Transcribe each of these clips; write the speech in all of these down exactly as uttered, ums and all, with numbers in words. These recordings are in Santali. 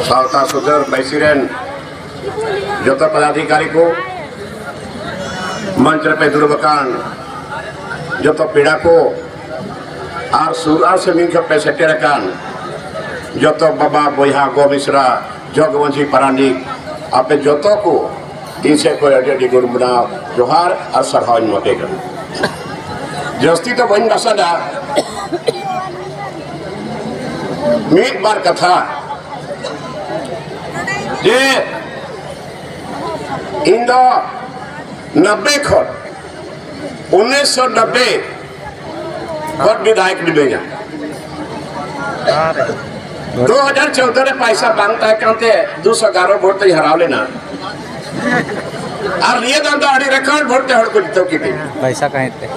ᱥᱟᱶᱛᱟ ᱥᱩᱫᱷᱟᱹᱨ ᱵᱟᱹᱭᱥᱤ ᱨᱮᱱ ᱡᱚᱛᱚ ᱯᱚᱫᱟᱫᱷᱤᱠᱟᱨᱤ ᱠᱚ, ᱢᱚᱧᱪ ᱨᱮᱯᱮ ᱫᱩᱲᱩᱵ ᱟᱠᱟᱱ ᱡᱚᱛᱚ ᱯᱮᱲᱟ ᱠᱚ, ᱟᱨ ᱥᱩᱨ ᱟᱨ ᱥᱟᱺᱜᱤᱧ ᱠᱷᱚᱱ ᱯᱮ ᱥᱮᱴᱮᱨ ᱟᱠᱟᱱ ᱡᱚᱛᱚ ᱵᱟᱵᱟ, ᱵᱚᱭᱦᱟ, ᱜᱚ ᱢᱤᱥᱨᱟ, ᱡᱚᱜᱽ ᱢᱟᱹᱡᱷᱤ, ᱯᱟᱨᱟᱱᱤᱠ, ᱟᱯᱮ ᱡᱚᱛᱚ ᱠᱚ ᱤᱧ ᱥᱮᱫ ᱠᱷᱚᱱ ᱟᱹᱰᱤ ᱟᱹᱰᱤ ᱜᱩᱱ ᱢᱟᱱᱟᱣ ᱡᱚᱦᱟᱨ ᱟᱨ ᱥᱟᱨᱦᱟᱣ ᱤᱧ ᱮᱢᱟ ᱯᱮ ᱠᱟᱱᱟ᱾ ᱡᱟᱹᱥᱛᱤ ᱫᱚ ᱵᱟᱹᱧ ᱵᱟᱥᱟᱰᱟ, ᱢᱤᱫ ᱵᱟᱨ ᱠᱟᱛᱷᱟ ᱡᱮ ᱤᱧ ᱫᱚ ᱱᱚᱵᱵᱳᱭ ᱠᱷᱚᱱ, ᱩᱱᱤᱥᱥᱚ ᱱᱚᱵᱵᱳᱭ ᱠᱷᱚᱱ ᱵᱤᱫᱷᱟᱭᱚᱠ ᱢᱤᱱᱟᱹᱧᱟ᱾ ᱫᱩ ᱦᱟᱡᱟᱨ ᱪᱳᱣᱫᱚ ᱨᱮ ᱯᱟᱭᱥᱟ ᱵᱟᱝ ᱛᱟᱦᱮᱸ ᱠᱟᱱᱛᱮ ᱫᱩᱥᱚ ᱮᱜᱟᱨᱚ ᱵᱷᱳᱴ ᱛᱮᱧ ᱦᱟᱨᱟᱣ ᱞᱮᱱᱟ᱾ ᱟᱨ ᱱᱤᱭᱟᱹ ᱫᱷᱟᱣ ᱫᱚ ᱟᱹᱰᱤ ᱨᱮᱠᱚᱨᱰ ᱵᱷᱳᱴ ᱛᱮ ᱦᱚᱲ ᱠᱚ ᱡᱤᱛᱟᱹᱣ ᱠᱮᱫᱮᱧᱟ᱾ ᱯᱟᱭᱥᱟ ᱠᱟᱦᱮᱸ ᱛᱮ᱾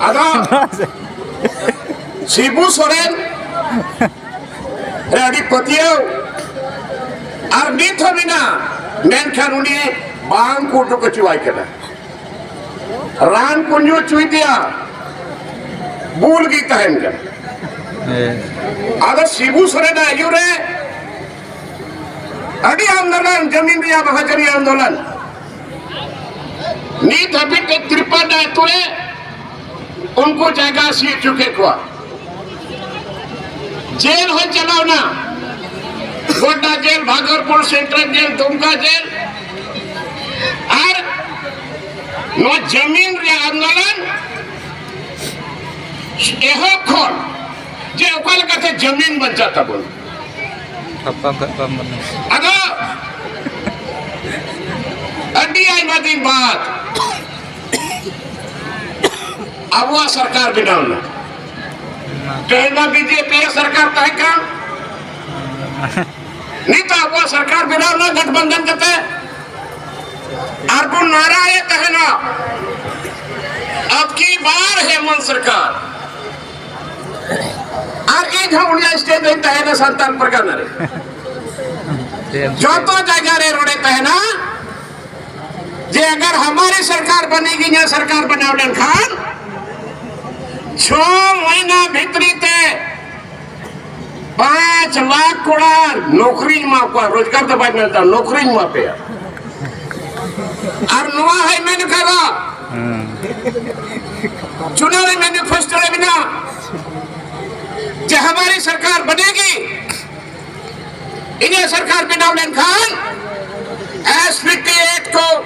ᱟᱫᱚ ᱥᱤᱵᱩ ᱥᱚᱨᱮᱱ ᱨᱮ ᱟᱹᱰᱤ ᱯᱟᱹᱛᱭᱟᱹᱣ ᱟᱨ ᱱᱤᱛ ᱦᱚᱸ ᱢᱮᱱᱟᱜᱼᱟ, ᱢᱮᱱᱠᱷᱟᱱ ᱩᱱᱤ ᱵᱟᱝ ᱠᱚ ᱩᱰᱩᱠ ᱦᱚᱪᱚᱣᱟᱭ ᱠᱟᱱᱟ᱾ ᱨᱟᱱ ᱠᱚ ᱧᱩ ᱦᱚᱪᱚᱭᱮᱫᱮᱭᱟ, ᱵᱩᱞ ᱜᱮ ᱛᱟᱦᱮᱱ ᱠᱟᱱᱟ᱾ ᱦᱮᱸ᱾ ᱟᱫᱚ ᱥᱤᱵᱩ ᱥᱚᱨᱮᱱᱟᱜ ᱟᱹᱭᱩᱨ ᱨᱮ ᱟᱹᱰᱤ ᱟᱱᱫᱳᱞᱚᱱ, ᱡᱟᱢᱤᱱ ᱨᱮᱭᱟᱜ ᱢᱟᱦᱟᱡᱚᱱᱤ ᱟᱱᱫᱳᱞᱚᱱ, ᱱᱤᱛ ᱦᱟᱹᱵᱤᱡ ᱛᱮ ᱛᱨᱤᱯᱟᱱᱱᱟ ᱟᱹᱛᱩ ᱨᱮ ᱩᱱᱠᱩ ᱡᱟᱭᱜᱟ ᱥᱤ ᱦᱚᱪᱚ ᱠᱮᱫ ᱠᱚᱣᱟ᱾ ᱡᱮᱞ ᱦᱚᱸ ᱪᱟᱞᱟᱣᱱᱟ, ᱜᱚᱰᱰᱟ ᱡᱮᱞ, ᱵᱷᱟᱜᱚᱨᱯᱩᱨ ᱥᱮᱱᱴᱨᱟᱞ ᱡᱮᱞ, ᱫᱩᱢᱠᱟ ᱡᱮᱞ, ᱟᱨ ᱱᱚᱣᱟ ᱡᱟᱢᱤᱱ ᱨᱮᱭᱟᱜ ᱟᱱᱫᱳᱞᱚᱱ ᱮᱦᱚᱵ ᱠᱷᱚᱱ ᱡᱮ ᱚᱠᱟ ᱞᱮᱠᱟᱛᱮ ᱡᱟᱢᱤᱱ ᱵᱟᱧᱪᱟᱜ ᱛᱟᱵᱚᱱ᱾ ᱴᱷᱟᱯᱟ ᱠᱷᱚᱡ ᱵᱟᱢ ᱵᱚᱱᱟ᱾ ᱟᱫᱚ ᱟᱹᱰᱤ ᱟᱭᱢᱟ ᱫᱤᱱ ᱵᱟᱫ ᱟᱵᱚᱣᱟᱜ ᱥᱚᱨᱠᱟᱨ ᱵᱮᱱᱟᱣ ᱮᱱᱟ᱾ ᱛᱮᱦᱮᱧ ᱢᱟ ᱵᱤᱡᱮᱯᱤ ᱥᱚᱨᱠᱟᱨ ᱛᱟᱦᱮᱸ ᱠᱟᱱ, ᱱᱤᱛ ᱟᱵᱚᱣᱟᱜ ᱥᱚᱨᱠᱟᱨ ᱵᱮᱱᱟᱣ ᱮᱱᱟ ᱜᱚᱴᱵᱚᱱᱫᱷᱚᱱ ᱠᱟᱛᱮ᱾ ᱟᱨ ᱵᱚᱱ ᱱᱟᱨᱟᱭᱮᱫ ᱛᱟᱦᱮᱱᱟ, ᱟᱵ ᱠᱤ ᱵᱟᱨ ᱦᱮᱢᱚᱱᱛ ᱥᱚᱨᱠᱟᱨ᱾ ᱟᱨ ᱤᱧ ᱦᱚᱸ ᱩᱱᱤᱭᱟᱜ ᱥᱴᱮᱡ ᱨᱮᱧ ᱛᱟᱦᱮᱱᱟ ᱥᱟᱱᱛᱟᱞ ᱯᱟᱨᱜᱟᱱᱟ ᱨᱮ᱾ ᱡᱚᱛᱚ ᱡᱟᱭᱜᱟ ᱨᱮ ᱨᱚᱲᱮ ᱛᱟᱦᱮᱱᱟ ᱡᱮ ᱟᱜᱟᱨ ᱦᱟᱢᱟᱨᱤ ᱥᱚᱨᱠᱟᱨ ᱵᱟᱱᱮᱜᱤ, ᱤᱧᱟᱹᱜ ᱥᱚᱨᱠᱟᱨ ᱵᱮᱱᱟᱣ ᱞᱮᱱᱠᱷᱟᱱ ᱪᱷᱚ ᱢᱟᱹᱦᱱᱟᱹ ᱵᱷᱤᱛᱨᱤ ᱛᱮ ᱯᱟᱸᱪ ᱪᱟᱞᱟᱜ ᱠᱚᱲᱟ ᱱᱚᱠᱨᱤᱧ ᱮᱢᱟ ᱠᱚᱣᱟ, ᱨᱳᱡᱽᱜᱟᱨ ᱫᱚ ᱵᱟᱭ ᱢᱮᱱ ᱮᱫᱟ, ᱱᱚᱠᱨᱤᱧ ᱮᱢᱟ ᱯᱮᱭᱟ᱾ ᱟᱨ ᱱᱚᱣᱟ ᱦᱚᱸᱭ ᱢᱮᱱ ᱠᱟᱫᱟ, ᱪᱩᱱᱟᱣᱤ ᱢᱮᱱᱤᱯᱷᱮᱥᱴᱳ ᱨᱮ ᱢᱮᱱᱟᱜᱼᱟ ᱡᱮ ᱦᱟᱢᱟᱨᱤ ᱥᱚᱨᱠᱟᱨ ᱵᱚᱱᱮᱜᱤ, ᱤᱧᱟᱹᱜ ᱥᱚᱨᱠᱟᱨ ᱵᱮᱱᱟᱣ ᱞᱮᱱᱠᱷᱟᱱ ᱮᱥᱯᱤᱴᱤ ᱮᱠᱴ ᱠᱚ